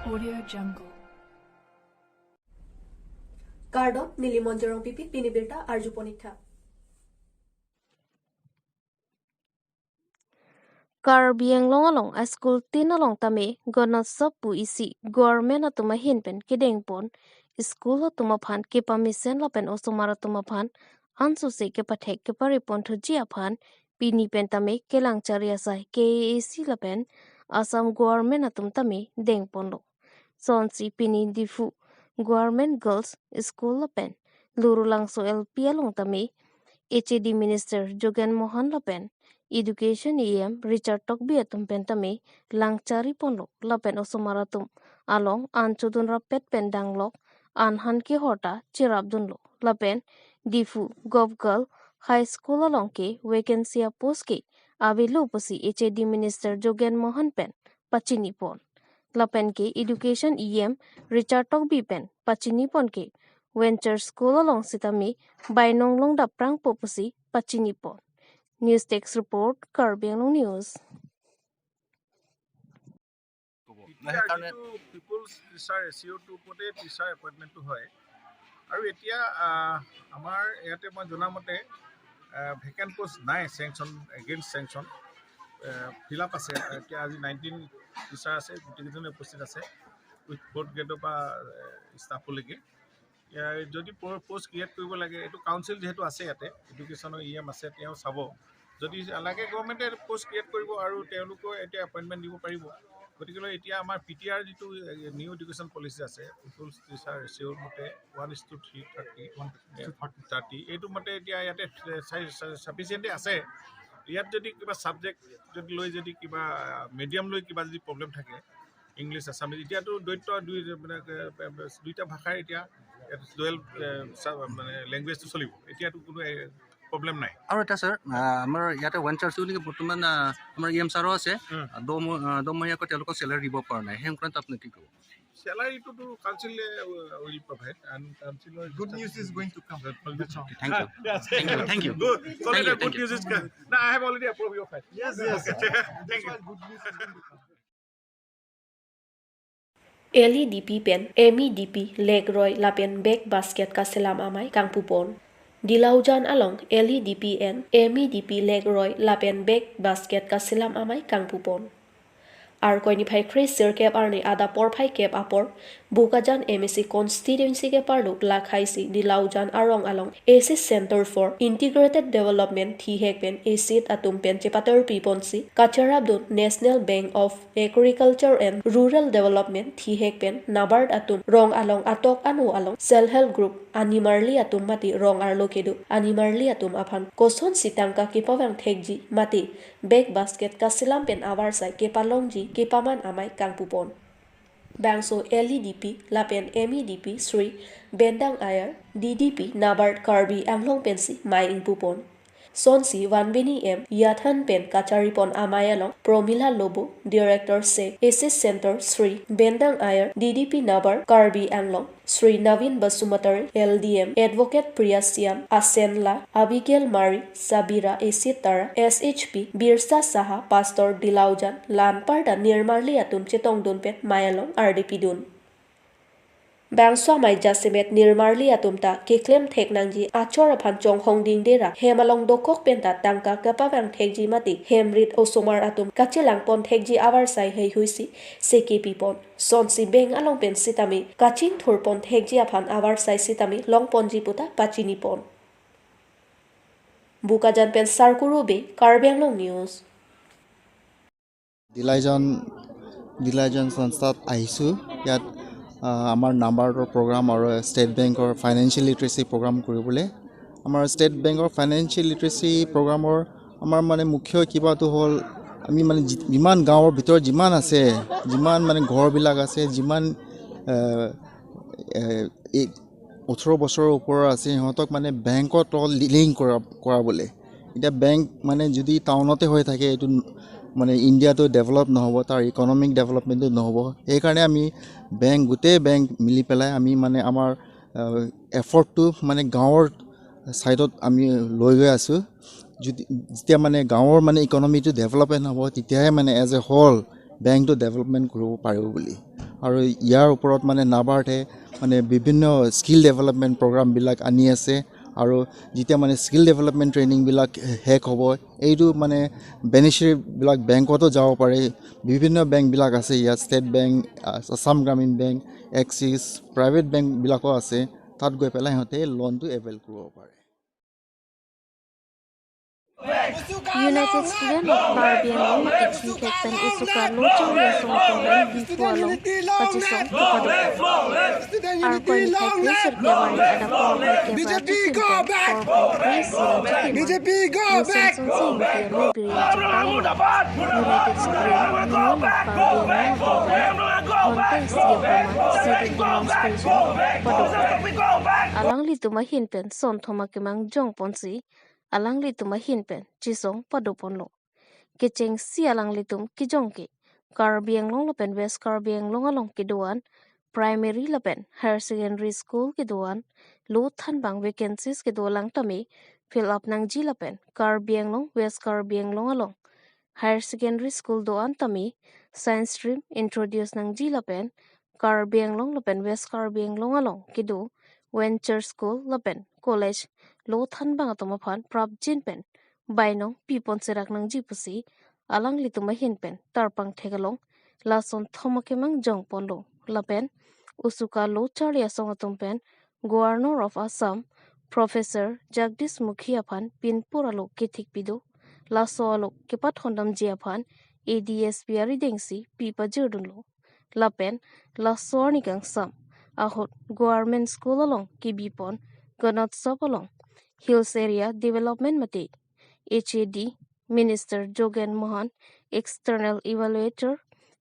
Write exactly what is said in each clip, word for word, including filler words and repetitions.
Audio Jungle. Kardom, neli Monjorong Pipi, pini birta arju ponikha. Karbi Anglong along a school tin along tame Gonotsov pu isi government atum ahin pen kedengpon, school atum aphan kepamesen lapen osomar atum aphan ansose kepathek keparepon thuji aphan pini pen tame Kelangchari asai K A A C lapen Assam government atum tame dengponlo. Sonsi pini Diphu Government Girls School lapen Lurulangso L P along tame H A D Minister Jogen Mohan lapen Education E M Richard Tokbi atum pen tame langchari ponlo lapen osomar atum along an chodun rappet pen danglok an han kehorta cherapdunlo lapen Diphu Govt Girl High School along ke vacancy a post ke avelo pusi H A D Minister Jogen Mohan pen pachinipon. Lapen ke Education E M Richard Tokbi pen pachinipon ke Venture School along sitame bainong longdap prangpo pusi pachinipon. News Desk Report, Karbi Anglong News. নাই, সেইকাৰণে যিটো people's teacher ৰেচিঅ'টোৰ ওপৰতে টিচাৰ এপইণ্টমেণ্টটো হয়। আৰু এতিয়া আহ, আমাৰ ইয়াতে মই জনামতে ভেকেণ্ট পোষ্ট নাই, sanction, against sanction fill up আছে। এতিয়া আজি নাইনটিন টিচাৰ আছে, গোটেইকেইজনে উপস্থিত আছে, উইথ ফ'ৰ্থ গ্ৰেডৰ পৰা ষ্টাফলৈকে। এ, যদি পোষ্ট ক্ৰিয়েট কৰিব লাগে, এইটো কাউন্সিল যিহেতু আছে ইয়াতে, এডুকেশ্যনৰ ই এম আছে, তেওঁ চাব। যদি লাগে গভৰ্ণমেণ্টে পোষ্ট ক্ৰিয়েট কৰিব আৰু তেওঁলোকেও এতিয়া এপইণ্টমেণ্ট দিব পাৰিব। গতিকে এতিয়া আমাৰ পি টি আৰ যিটো নিউ এডুকেশ্যন পলিচি আছে, পিপলছ টিচাৰ ৰেচিঅ'ৰ মতে one is to three thirty, thirty, এইটো মতে এতিয়া ইয়াতে চাফিচিয়েণ্টে আছে। ইয়াত যদি কিবা ছাবজেক্ট যদি লৈ যদি কিবা মিডিয়াম লৈ কিবা যদি প্ৰব্লেম থাকে, ইংলিছ, আছামিজ, এতিয়াতো দ্বৈত দুই মানে এ, এ, দুইটা ভাষাৰ এতিয়া ইয়াত ডুৱেল এ, চা- মানে লেংগুৱেজটো চলিব। এতিয়াতো কোনো প্ৰব্লেম নাই। আৰু এটা ছাৰ, আহ, আমাৰ ইয়াতে ৱেন চাৰ্চটো নেকি বৰ্তমান, আহ, আমাৰ ই এম ছাৰো আছে। উম। আহ, দহ ম- আহ, দহ মহীয়াকৈ তেওঁলোকক চেলাৰী দিব পৰা নাই, সেই সংক্ৰান্তত আপুনি কি ক'ব? চেলাৰীটোতো কাউন্সিলে উইল প্ৰভাইড, এণ্ড কাউন্সিলৰ Good news is going to come. That's all. Thank you. Thank you. Thank you. Good. So Thank you, good thank you. news is come. Now I have already approved your file. Yes, yes. Thank you. Good news is going to come. L E D P pen M E D P lekroi lapen bag basket kaselam amei kangpupon. Dilaujan along L E D P and M E D P lekroi lapen bag basket kaselam amei kangpupon. Arkoi niphai kre sirkep arni adap porphai kep apor Bokajan M A C constituency keparlo lakhai si Dilaujan arong along Assist Center for Integrated Development thihek pen Assist atum pen chepaterpi ponsi kacherapdun National Bank of Agriculture and Rural Development thihek pen NABARD atum rong along atok ano along Self Help Group animarli atum mate rong arlo kedo animarli atum aphan kosonsi tangka kepavang thekji mate bag basket kaselam pen avarsai kepalongji kepaman amei kangpupon. Bangso L E D P lapen M E D P Sri Bendang Ayar, D D P NABARD Karbi Anglong pensi mei ingpupon. Sonsi vanbini em yathan pen kacharipon amei along Promila Lobo, Director se Assist Center Sri Bendang Ayar, D D P NABARD Karbi Anglong, Sri Navin Basumatary, L D M, Advocate Priya Siam, Asenla, Abigail Mari, Sabira Esitara, S H P, Birsa Saha, Pastor Dilaujan, la anparta nirmarli atum chetongdun pen mei along ardipidun. Bangso amei jasemet nirmarli atum ta keklem thek nangji achor aphan chonghong dingdera hem along dokok pen ta tangka kepavang thekji mate hem rit osomar atum kachelangpon thekji avarsai heihui si sekepipon. Sonsi bank along pen sitame kachingthurpon thekji aphan avarsai sitame longponji puta pachinipon. Bokajan pen Sarkuru Bey, Karbi Anglong News. দিলাইজন দিলাইজন সংস্থাত আহিছোঁ। ইয়াত আহ, আমাৰ নাবাৰ্ডৰ প্ৰগ্ৰাম আৰু ষ্টেট বেংকৰ ফাইনেন্সিয়েল লিটাৰেচি প্ৰগ্ৰাম কৰিবলৈ। আমাৰ ষ্টেট বেংকৰ ফাইনেন্সিয়েল লিটাৰেচি প্ৰগ্ৰামৰ আমাৰ মানে মুখ্য কিবাটো হ'ল, আমি মানে যি- যিমান গাঁৱৰ ভিতৰত যিমান আছে, যিমান মানে ঘৰবিলাক আছে, যিমান আহ, এ, এই ওঠৰ বছৰৰ ওপৰৰ আছে, সিহঁতক মানে বেংকত লিংক কৰা কৰাবলৈ। এতিয়া বেংক মানে যদি টাউনতে হৈ থাকে, এইটো মানে ইণ্ডিয়াটো ডেভেলপ নহ'ব, তাৰ ইকনমিক ডেভেলপমেণ্টো নহ'ব। সেইকাৰণে আমি বেংক, গোটেই বেংক মিলি পেলাই আমি মানে আমাৰ এফৰ্টটো মানে গাঁৱৰ ছাইডত আমি লৈ গৈ আছোঁ। যদি যেতিয়া মানে গাঁৱৰ মানে ইকনমিটো ডেভেলপমেণ্ট হ'ব, তেতিয়াহে মানে এজ এ হ'ল বেংকটো ডেভেলপমেণ্ট কৰিব পাৰিব বুলি। আৰু ইয়াৰ ওপৰত মানে নাবাৰ্ডে মানে বিভিন্ন স্কিল ডেভেলপমেণ্ট প্ৰগ্ৰামবিলাক আনি আছে। আৰু যেতিয়া মানে স্কিল ডেভেলপমেণ্ট ট্ৰেইনিংবিলাক শেষ হ'ব, এইটো মানে বেনিফিচিয়াৰীবিলাক বেংকতো যাব পাৰে। বিভিন্ন বেংকবিলাক আছে ইয়াত, ষ্টেট বেংক, আ, আছাম গ্ৰামীণ বেংক, এক্সিছ, প্ৰাইভেট বেংকবিলাকো আছে। তাত গৈ পেলাই সিহঁতে লোনটো এভেইল কৰিব পাৰে। United Student of Karbi Anglong, Mati Chingthek pen Usuka Lochari Asong atum pen Diphu along kachesong kepaduk. Arkoi nikhai kre sirkep arni adap porphai kep ra chitim pen porphai kre sira chitim an Nesen Sonsing Ingti along biri chetai United Student Union of Karbi Anglong atum pen ghonta isi aproman sit-in demonstration paduk. Alanglitum ahin pen sonthom akemang jongponsi alanglitum ahin pen chesong padoponlo. Kechengsi alanglitum kejong ke Karbi Anglong lapen West Karbi Anglong along kedo-an primary lapen higher secondary school kedo-an lo thanbang vacancies kedolang tame fill up nangji lapen Karbi Anglong, West Karbi Anglong along higher secondary school do-an tame science stream introduce nangji lapen Karbi Anglong lapen West Karbi Anglong along kedo venture school lapen college lo thanbang atum aphan prapjin pen bainong pipon serak nangji pusi alanglitum ahin pen tarpang thek along lason thom akemang jongponlo. Lapen Usuka Lochari Asong atum pen Governor of Assam Professor Jagdish Mukhi aphan pinpur alo kethik pido. Laso alo kepathondamji aphan A D S P arideng si pi pajirdunlo. Lapen laso arni kangsam ahut government school along kebipon Ganotsav along Hills Area Development mate H A D Minister Jogen Mohan, External Evaluator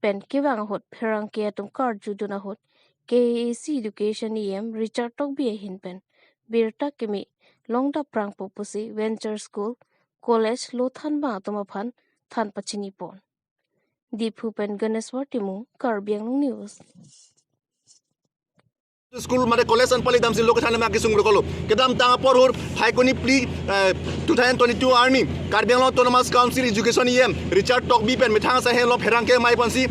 pen kevang ahut pherangke atum karjudun ahut K A A C Education E M Richard Tokbi ahin pen birta keme longdap prangpo pusi venture school, college lo thanbang atum aphan than pachinipon. Diphu pen Ganeswar Timung, Karbi Anglong News. School mate college an pali damsi lo kethan ma kesung rokolo. Kedamtang apor ahut Phaikuni phli, eh, two thousand twenty-two arni Karbi Anglong Autonomous Council Education E M Richard Tokbi pen methang asai henlo pherangke maiponsi,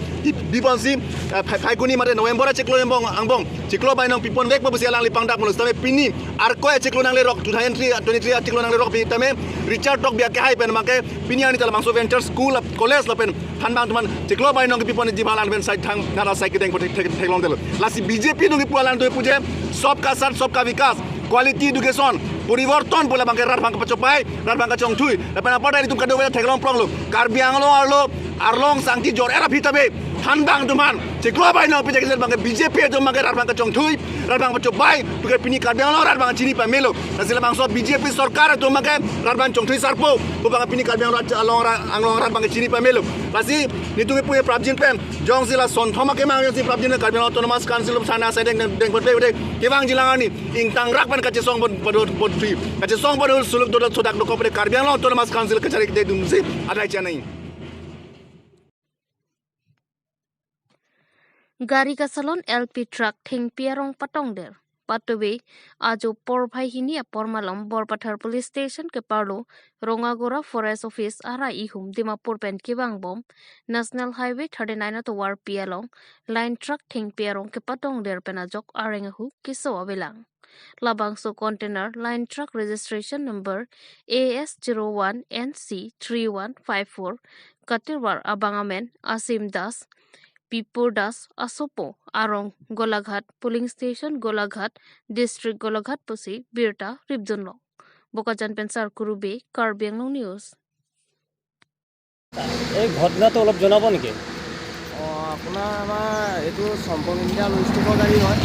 biponsi, eh, Phai-, Phaikuni mate November achiklo angbong, angbong chiklo bainong pipon vekpo pusi alangli pangdakponlo. Tame pini Arkoi achiklo nanglerok, two thousand three, twenty-three achiklo nanglerok pi tame Richard Tokbi akehai pen make pini arni ta labangso venture school, college lapen thanbang atum aphan chiklo bainong kepipon ji aphan alang pen sai thang nara sai kedeng po thek, thek, theklongdetlo. Lasi B J P nung kipu alanglitum puje Sabka Saath Sabka Vikas, quality education, poriborton pu labang ke rat abang kepachobei, rat abang kachongthui. Lapen apar ta ilitum kadokave theklong pronglo. Karbi Anglong arlo arlong sangti jor era phita be thanbang atum aphan chiklo bainong pije keser abang ke B J P atum abang ke rat abang kachongthui, rat abang kachobei, pu ke pini Karbi Anglong rat abang chini pamelo. Lasi labangso B J P sorkar atum abang ke rat abang chongthui sarpo pu abang pini Karbi Anglong rat along rat, Anglong rat abang chini pamelo. Lasi nelitum kipu prapjin pen jongsi lason thom akemang jongsi prapjin Karbi Anglong Autonomous Council of Sana sai deng, deng, deng, deng, deng, kevangji lang arni ingtangrak pen kachesong pon, pon, pon, pon, kachesong pon suluk dodot sodak dokok pen Karbi Anglong Autonomous Council kachari kededunsi adai chanai. Gari kasalon L P truck thengpi arong patongder. Patove ajo porphai hini apor malom Borpathar Police Station keparlo Rongagora Forest Office arai ihum Dimapur pen kevangbom National Highway thirty-nine atovar pi along line truck thengpi arong kepatongder pen ajok areng ahu keso avelang. Labangso container line truck registration number A S zero one N C three one five four katirwar abang amen Asim Das, Pipur Das asopo, arong Golaghat, polling station Golaghat, district Golaghat pusi birta ripdunlo. Bokajan pen Sarkuru Bey, Karbi Anglong News. এই ঘটনাটো অলপ জনাব নেকি? অ, আপোনাৰ আমাৰ এইটো চম্পক ইণ্ডিয়া লজিষ্টিকৰ গাড়ী হয়।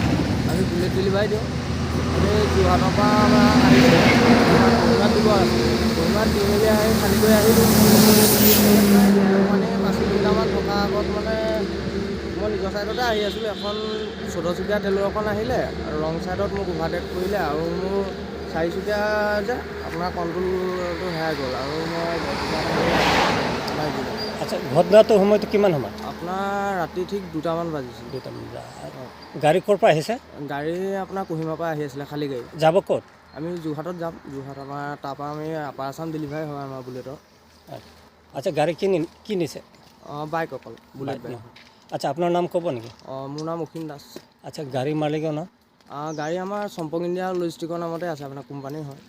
আমি বুলেট ডেলিভাৰী দিওঁ। আমি যোৰহাটৰ পৰা আমাৰ আহিছোঁ। কহিমাত দিব আছে। কহিমাত দি মেলি আহি খালী কৰি আহিলোঁ। মানে পাঁচ কিলোমিটাৰমান থকা আগত মানে মই নিজৰ ছাইডতে আহি আছিলোঁ। এখন চৈধ্যচুকীয়া তেলৰ এখন আহিলে আৰু ৰং ছাইডত মোক অভাৰটেক কৰিলে আৰু মোৰ চাৰিচুকীয়া যে আপোনাৰ কণ্ট্ৰলটো হেৰাই গ'ল আৰু মই সোমাই দিলোঁ। আচ্ছা, ঘটনাটোৰ সময়টো কিমান সময়? আপোনাৰ ৰাতি ঠিক দুটামান বাজিছিল। দুটামান বজাত। হয়। গাড়ী ক'ৰ পৰা আহিছে? গাড়ী আপোনাৰ কহিমাৰ পৰা আহি আছিলে, খালী গাড়ী। যাব ক'ত? আমি যোৰহাটত যাম। যোৰহাট আমাৰ, তাৰপৰা আমি আপাৰ আছাম ডেলিভাৰী হয় আমাৰ বুলেটৰ। আচ্ছা, গাড়ী কি নি-, কি নিছে? অ, বাইক অকল, বুলেট বাইক বাইক। ন? আচ্ছা, আপোনাৰ নাম ক'ব নেকি? অ, মোৰ নাম অসীম দাস। আচ্ছা, গাড়ী মালিকৰ নাম? আ, গাড়ী আমাৰ চম্পক ইণ্ডিয়া লজিষ্টিকৰ নামতে আছে, আপোনাৰ কোম্পানীৰ হয়।